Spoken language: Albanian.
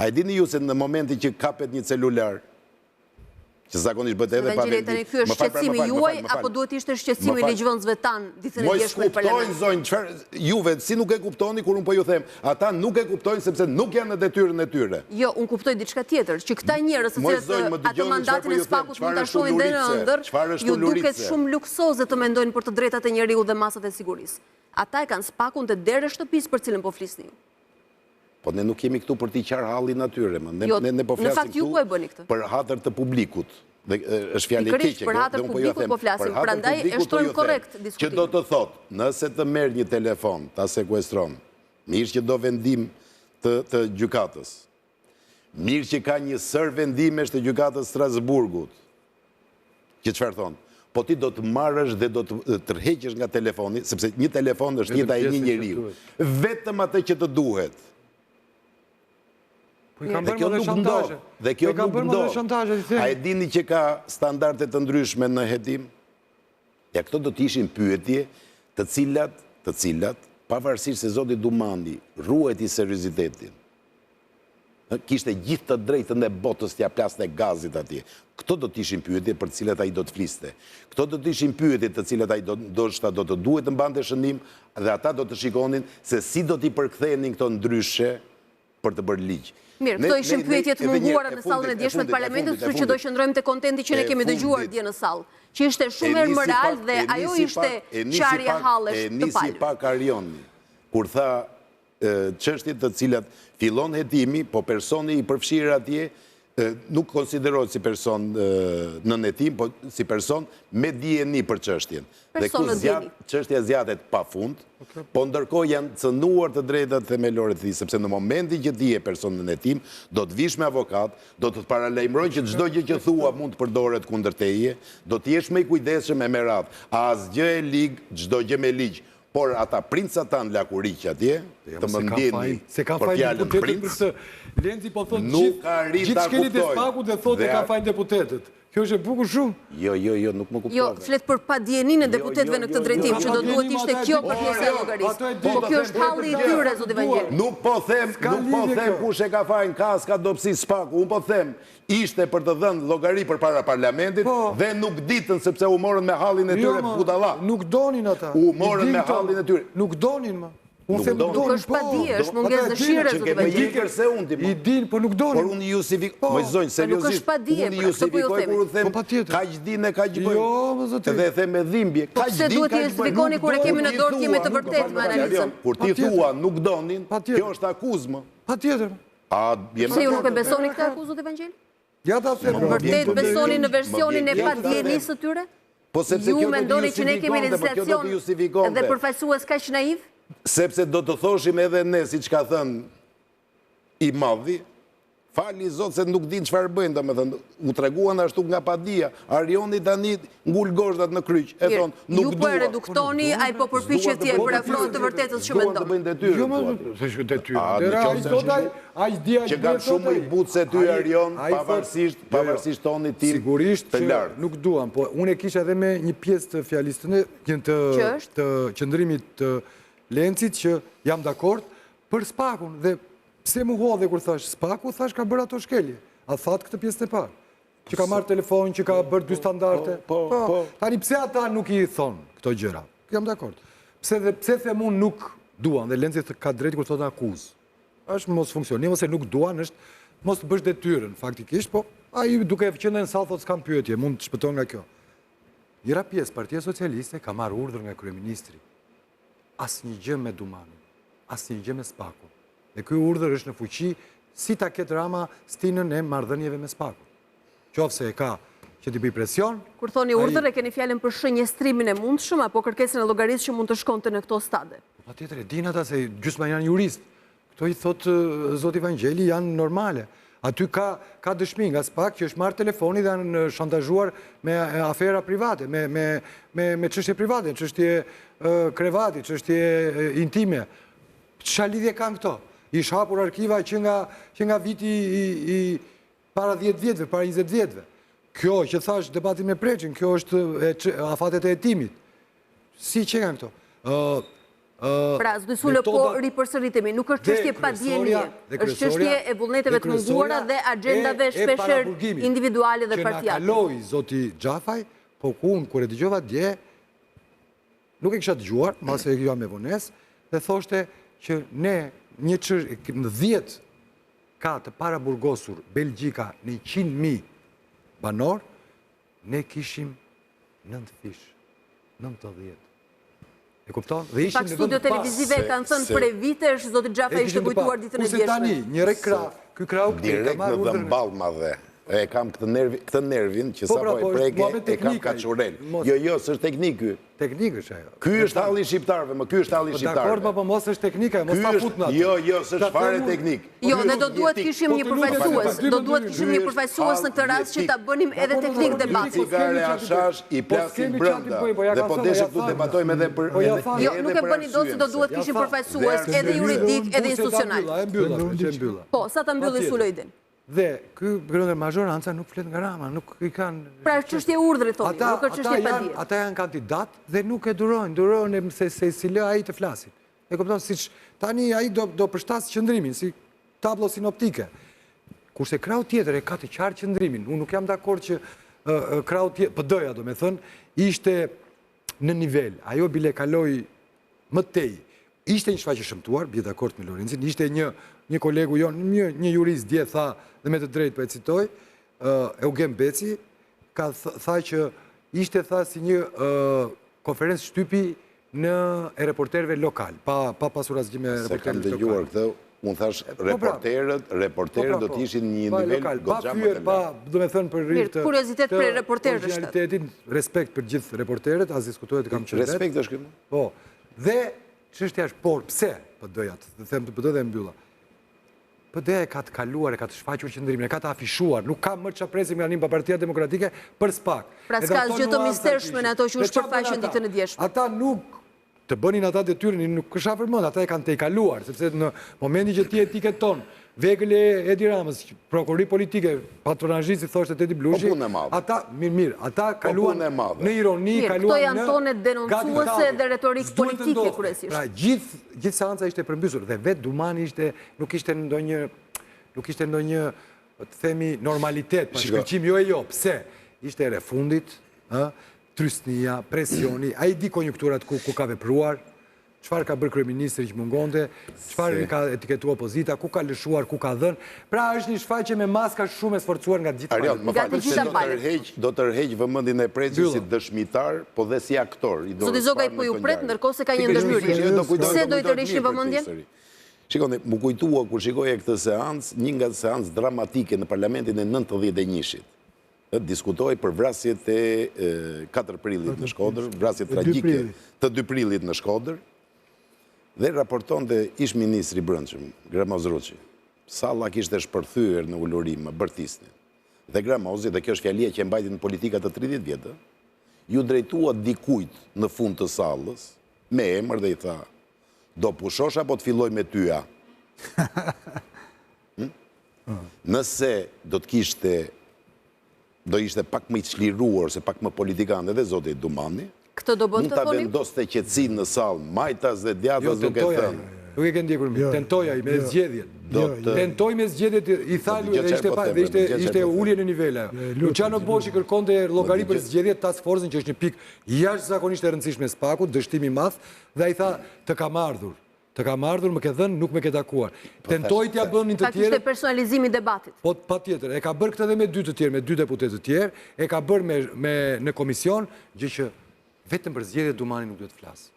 A e dini ju se në momentin që kapet një celular, që zakonisht bëhet edhe pa vendim. Tani ky është shqetësimi juaj apo duhet të ishte shqetësimi i ligjvënësve tanë ditën e djeshme në parlament? Moj s'kuptojnë zonjë, çfarë juve si nuk e kuptoni kur unë po ju them, ata nuk e kuptojnë sepse nuk janë në detyrën e tyre. Jo, unë kuptoj diçka tjetër, që këta njerëz të cilët atë po mandatin e SPAK-ut mund ta shohin dhe në ëndërr, ju duket shumë luksoze të mendojnë për të drejtat e njeriut dhe masat e sigurisë. Ata e kanë SPAK-un te dera e shtëpisë për të cilën po flisni ju. Po ne nuk jemi këtu për t'i qarë hallin atyre, më. Ne, jo, ne, ne po flasim këtu po e bëni këtë. për hatër të publikut. Dhe është fjalë e keqe për hatër të po publikut po flasim, prandaj e po shtrojmë korrekt diskutimin. Që do të thotë, nëse të merr një telefon, ta sekuestron, mirë që do vendim të, të gjykatës. Mirë që ka një sërë vendimesh të gjykatës Strasburgut. Që çfarë thonë? Po ti do të marrësh dhe do të tërheqësh nga telefoni, sepse një telefon është jeta e një njeriu. Vetëm atë që të duhet. Po i kanë bërë më dhe shantazhe. Dhe kjo po nuk ndodh. A e dini që ka standarde të ndryshme në hetim? Ja këto do të ishin pyetje të cilat, të cilat, pavarësisht se zoti Dumani ruajti seriozitetin, Kishte gjithë të drejtën e botës t'ia plaste gazit atje. Këto do të ishin pyetje për të cilat ai do të fliste. Këto do të ishin pyetje të cilat ai do ndoshta do të duhej të mbante shënim dhe ata do të shikonin se si do t'i përkthenin këto ndryshe për të bërë ligj. Mirë, këto ishin pyetje të munguara në sallën e djeshme të parlamentit, kështu që do qëndrojmë te kontenti që ne kemi dëgjuar dje në sallë, që ishte shumë herë më real dhe ajo ishte qarja hallesh të palëve. E nisi pak Arioni, kur tha çështje të cilat fillon hetimi, po personi i përfshirë atje nuk konsiderohet si person nën hetim, po si person me dijeni për çështjen. Dhe këtu zgjat, çështja zgjatet pa fund, po ndërkohë janë cënuar të drejtat themelore të tij, sepse në momentin që ti je person nën hetim, do të vish me avokat, do të të paralajmërojnë që çdo gjë që thua mund të përdoret kundër teje, do të jesh më i kujdesshëm e me radhë. Asgjë e ligë, çdo gjë me ligj. Por ata princat tanë lakuriq atje, të më ndjeni për fjalën princ, po nuk arrijnë ta kuptojnë. Dhe thotë e kanë fajin deputetët. Kjo është e bukur shumë. Jo, jo, jo, nuk më kuptove. Jo, flet për padijeninë e jo, deputetëve jo, në këtë jo, drejtim, që do duhet ishte kjo kërkesa e llogarisë. Po kjo është halli i tyre, zoti Vangjeli. Nuk po them, nuk po them kush e ka fajin, ka s'ka dobësi SPAK-u. Unë po them, Ishte për të dhënë llogari përpara parlamentit po. dhe nuk ditën sepse u morën me hallin e jo, tyre budalla. Nuk donin ata. U morën me hallin e tyre. Nuk donin më. Unë them nuk donin. Nuk është padije, po. është mungesë dëshire zoti Vangjeli. Që ke më se unë ti. I din, po nuk donin. Por unë i justifikoj, po. Moj zonjë, seriozisht. Nuk është padije, unë i pra, justifikoj kur u them po, kaq din e kaq bëjnë. Jo, mo zotëri. Dhe e them me dhimbje, po kaq din, kaq bëjnë. Pse duhet të justifikoni kur e kemi në dorë të jemi të vërtetë me analizën? Kur ti thua nuk donin, kjo është akuzë më. Patjetër. A jemi Pse ju nuk e besoni këtë akuzë zoti Vangjeli? Ja ta them. Vërtet besoni në versionin e padijenisë së tyre? Po sepse kjo do të mendoni që ne kemi legjislacion dhe përfaqësues kaq naiv? Sepse do të thoshim edhe ne, siç ka thënë i madhi, Fali Zot se nuk dinë çfarë bëjnë, domethënë, u treguan ashtu nga padija. Arioni tani ngul gozhdat në kryq, e thonë, nuk dua. Ju po e reduktoni, ai po përpiqet t'i përafrohet të vërtetës që mendon. S'duan të bëjnë detyrën. Jo, më s'është detyrë. A, në qoftë se është ai di ai që kam shumë më i butë se ty Arion, pavarësisht, jo, jo. pavarësisht tonit tim Sigurisht të lartë. Nuk duan, po unë e kisha edhe me një pjesë të fjalisë tënde, një të të qëndrimit të Lencit që jam dakord për SPAK-un dhe pse m'u hodhe kur thashë SPAK-u, thashë ka bërë ato shkelje. A thatë këtë pjesën e parë? Që ka marrë telefon, që ka bërë dy standarde. Po, po, po. Tani pse ata nuk i thonë këto gjëra? Jam dakord. Pse dhe pse them unë nuk duan dhe Lenci ka drejtë kur thotë akuzë. Është mosfunksionim ose nuk duan, është mos të bësh detyrën faktikisht, po ai duke qenë në sallë thotë s'kam pyetje, mund të shpëton nga kjo. Njëra pjesë, Partia Socialiste ka marrë urdhër nga kryeministri. Asnjë gjë me Dumanin, asnjë gjë me SPAK-un. Dhe ky urdhër është në fuqi si ta ketë Rama stinën e marrëdhënieve me SPAK-un. Qoftë se e ka që t'i bëjë presion. Kur thoni urdhër, e keni fjalën për shënjestrimin e mundshëm apo kërkesën e llogarisë që mund të shkonte në këto stade? Po patjetër e dinë ata se gjysma janë juristë. Këto i thotë zoti Vangjeli janë normale. Aty ka ka dëshmi nga SPAK që është marrë telefoni dhe janë shantazhuar me afera private, me me me me çështje private, çështje krevati, çështje intime. Çfarë lidhje kanë këto? I është hapur arkiva që nga që nga viti i, i para 10 vjetëve, para 20 vjetëve. Kjo që thashë debati me Preçin, kjo është e, afatet e hetimit. Si që kanë këto? Pra, zoti Sulo, po ripërsëritemi, nuk është çështje padijenie, është çështje e vullneteve të munguara dhe axhendave shpeshherë individuale dhe partiake. Që na kaloi zoti Xhafaj, po ku unë kur e dëgjova dje, nuk e kisha dëgjuar, mbase e dëgjova me vonesë, dhe thoshte që ne një çështje në 10 ka të paraburgosur Belgjika në 100.000 banorë, ne kishim 9 fish, 90. E kupton? Dhe ishim në vend të Studio televizive e kanë thënë prej vitesh, zoti Xhafaj ishte kujtuar ditën e djeshme. Kurse tani, një krah, ky krahu këtej ka marrë urdhrin. Direkt në dhëmballë ma dhe. E kam këtë nervi, këtë nervin që po, pra, sapo e po, preke, e kam kaçurel. Jo, jo, s'është teknik ky. Teknik është ajo. Ky është halli i shqiptarëve, më ky është halli i po, shqiptarëve. Dakord, po mos është teknika, mos ta fut në atë. Jo, jo, s'është fare teknik. Jo, ne do duhet kishim një përfaqësues, do duhet kishim një përfaqësues në këtë rast që ta bënim edhe teknik debatin. Dy cigare hashash i plasin brenda. Dhe po deshe të debatojmë edhe për Jo, nuk e bëni dot se do duhet kishim përfaqësues edhe juridik, edhe institucional. E mbylla, e mbylla. Po, sa ta mbylli Sulo idenë. Dhe ky grëndër mazhoranca nuk flet nga Rama, nuk i kanë Pra është çështje urdhri thoni, nuk është çështje padije. Ata janë kandidat dhe nuk e durojnë, durojnë se se s'i lë ai të flasin. E kupton siç tani ai do do përshtas qëndrimin si tablo sinoptike. Kurse krahu tjetër e ka të qartë qëndrimin. Unë nuk jam dakord që krahu tjetër, PD-ja domethënë, ishte në nivel. Ajo bile kaloi më tej. Ishte një shfaqje e shëmtuar, bie dakord me Lorencin, ishte një një kolegu jonë, një një jurist dje tha dhe me të drejtë po e citoj, Eugen Beci ka tha që ishte tha si një konferencë shtypi në e reporterëve lokal, pa pa pasur asgjë me reporterët lokal. S'e kam dëgjuar këtë, unë thashë po, pra. reporterët, reporterët po, pra, do të po. ishin një nivel goxha më të lartë. Pa, domethënë për rirë të kuriozitet prej reporterëve origjinalitetit, respekt për gjithë reporterët, as diskutohet kam qenë vetë. Respekt është ky. Po. Dhe çështja është por pse PD-ja, të them të PD dhe e mbylla. PD e ka të kaluar, e ka të shfaqur qëndrimin, e ka të afishuar, nuk ka më çfarë presim nga nga Partia Demokratike për SPAK. Pra s'ka asgjë të mistershme në ato që u shpërfaqën ditën e djeshme. Ata nuk të bënin ata detyrën, nuk është afër mend, ata e kanë tejkaluar, sepse në momentin që ti etiketon vegël e Edi Ramës, prokurori politike, patronazhist, si thoshte Tedi Blushi, po punë e madhe. Ata, mirë, mirë, ata po kaluan në ironi, kaluan në... Këto janë tone denoncuese dhe retorikë politike, kryesisht. Pra, gjithë, gjithë seanca ishte përmbysur, dhe vetë Dumani ishte, nuk ishte ndonjë, nuk ishte ndonjë, të themi, normalitet, pa shkëlqim, jo e jo, pse? Ishte e fundit, ë, trysnia, presioni, ai di konjunkturat ku, ku ka vepruar, çfarë ka bërë kryeministri që mungonte, çfarë ka etiketuar opozita, ku ka lëshuar, ku ka dhënë. Pra është një shfaqje me maska shumë e sforcuar nga të gjithë palët. Arion, më fal, se do tërheq, do tërheq vëmendjen e Preçit si dëshmitar, po dhe si aktor i dorës. Zoti Zogaj po ju pret, ndërkohë se ka një ndërhyrje. Pse do i tërhiqni vëmendjen? Shikoni, m'u kujtua kur shikoja këtë seancë, një nga seancë dramatike në parlamentin e 91-shit. Diskutohej për vrasjet e 4 prillit në Shkodër, vrasjet tragjike të 2 prillit në Shkodër, dhe raportonte ish ministri i Brendshëm, Gramoz Ruçi. Salla kishte shpërthyer në ulurimë, bërtisnin. Dhe Gramozi, dhe kjo është fjalia që e mbajti në politikë atë 30 vjet, iu drejtua dikujt në fund të sallës, me emër dhe i tha, do pushosh apo të filloj me ty a? Hm? Nëse do të kishte, do ishte pak më i çliruar, ose pak më politikan edhe zoti Dumani, Këtë do mund ta vendoste qetësinë në sallë, majtas dhe djathtas jo, duke thënë. Nuk e ke ndjekur mirë. Jo. Tentoi ai me jo. zgjedhjet. Do të tentoi me zgjedhjet, i tha dhe ishte pa, dhe ishte ishte po ulje në nivel ajo. Luçiano Boçi kërkonte llogari për zgjedhjet task forcën që është një pikë jashtëzakonisht e rëndësishme e SPAK-ut, dështim i madh, dhe ai tha të kam ardhur. Të kam ardhur, më ke dhënë, nuk më ke takuar. Po, Tentoi t'ia bënin të tjerët. Ishte personalizimi i debatit. Po, patjetër, e ka bërë këtë edhe me dy të tjerë, me dy deputetë të tjerë, e ka bërë me, me, në komision, gjë që vetëm për zgjedhjet Dumani nuk duhet të flasë.